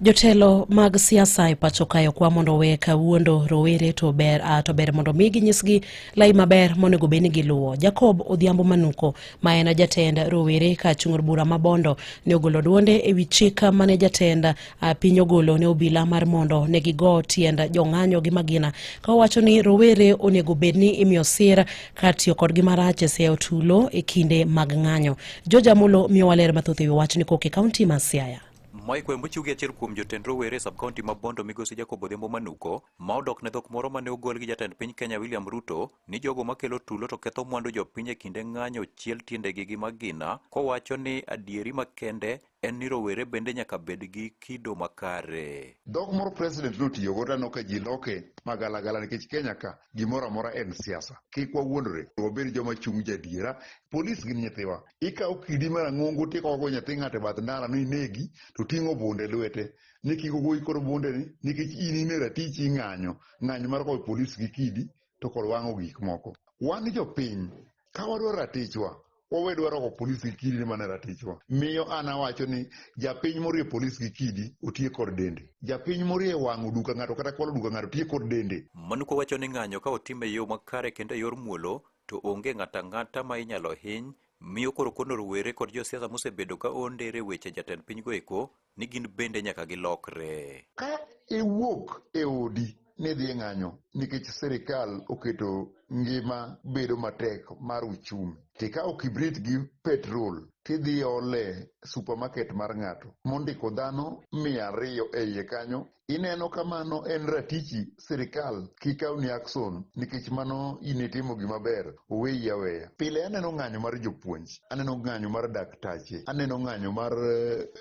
Jotelo mag siasa e pacho kae okwa mondo owe kawuondo rowere to ber to ber mondo mi ginyisgi lai maber monego bed ni giluwo. Jacob Odhiambo Manuko ma en jatend rowere ka chung' bura ma Bondo ne ogolo duonde e wi chik mane jatend piny ogolo ne obila mar mondo ne gigo tiend jong'anyo gi magina ka owacho ni rowere onego bed ni imiyo sir kar tiyo kodgi marach e seyo tulo e kinde mag ng'anyo. George Amolo miyowa ler mathoth e wi wachni kowuok e kaunti ma Siaya. Mae kwayo mochiw gi achiel kuom jotend rowere e sub-county ma Bondo migosi Jacob Odhiambo Manuko ma odok ne dhok moro mane ogol gi jatend piny Kenya William Ruto ni jogo makelo tulo to ketho mwandu jopiny e kinde ng'anyo chiel tiendegi gi magina kowacho ni adieri makende en ni rowere bende nyaka bed gi kido makare. Dhok moro president notiyogo to aneno ka ji loke magalagala nikech Kenya ka gimoro amora en siasa. Kik wawuondre, wabed joma chung' jadiera. Polis gin nyithiwa. Ikawo kidi marang'ongo tikogo nyathi ng'ato e bath ndara ni inegi to ting'o bunde e lwete ni kik ogoyi kod bundeni nikech in in e ratichi ing'anyo. Ng'anyo mar goyo polis gi kidi to kod wang'o gik moko. Wan jopiny, ka wadwaro ratichwa, wawe dwaro go polis gi kidi ni mano e ratichwa. Miyo an awacho ni japiny morie polis gi kidi otiye kod dende. Japiny morie wang'o duka ng'ato kata kwalo duka ng'ato tiye kod dende. Manuko wacho ni ng'anyo ka otim e yo makare kendo e yor muolo to onge ng'ato ang'ata ma inyalo hiny, miyo koro kono rowere kod josiasa mosebedo ka ondere weche jatend piny go eko ni gin bende nyaka gilokre. Ka iwuok e odi ni idhi e ng'anyo nikech sirikal oketo ngima bedo matek mar uchumi, tikawo kibrit gi petrol tidhi ole supermarket mar ng'ato mondiko dhano 200 e iye kanyo, ineno ka mano en ratichi sirikal kikawni action nikech mano in itimo gima ber, oweyi aweya. Pile aneno ng'anyo mar jopuonj, aneno ng'anyo mar daktache, aneno ng'anyo mar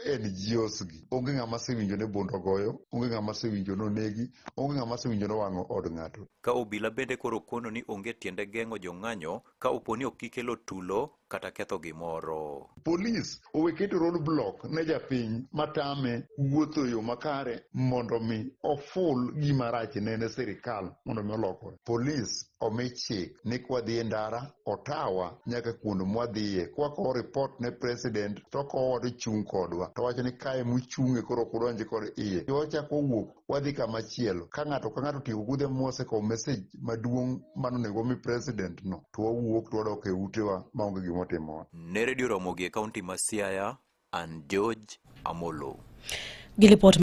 NGOs gi. Onge ng'ama asewinjo ni bund ogoyo, onge ng'ama asewinjo ni onegi, onge ng'ama asewinjo ni owang'o od ng'ato. Ka obila bende koro kono ni onge tiende geng'o jong'anyo ka opo ni ok gikelo tulo kata ketho gimoro. Polis owe keto road block ne japiny matame wuotho e yo makare mondo mi oful gima rach ne ne sirikal mondo mi olokore. Polis omi chik ni kwadhi e ndara otawa nyaka kuond mwadhiye. Kwakowo report ne president to okowowa to ochung' kodwa. To owacho ni kae muchung'e koro ok udonj kod iye. Wachako wuok wadhi kama chielo. Ka ng'ato ka ng'ato otieko kudhe mwasekowo message maduong' manonego wami president no to wawuok to wadok e utewa maonge gima otimowa. Ne Radio Ramogi e kaunti ma Siaya, an George Amolo. Gi lipot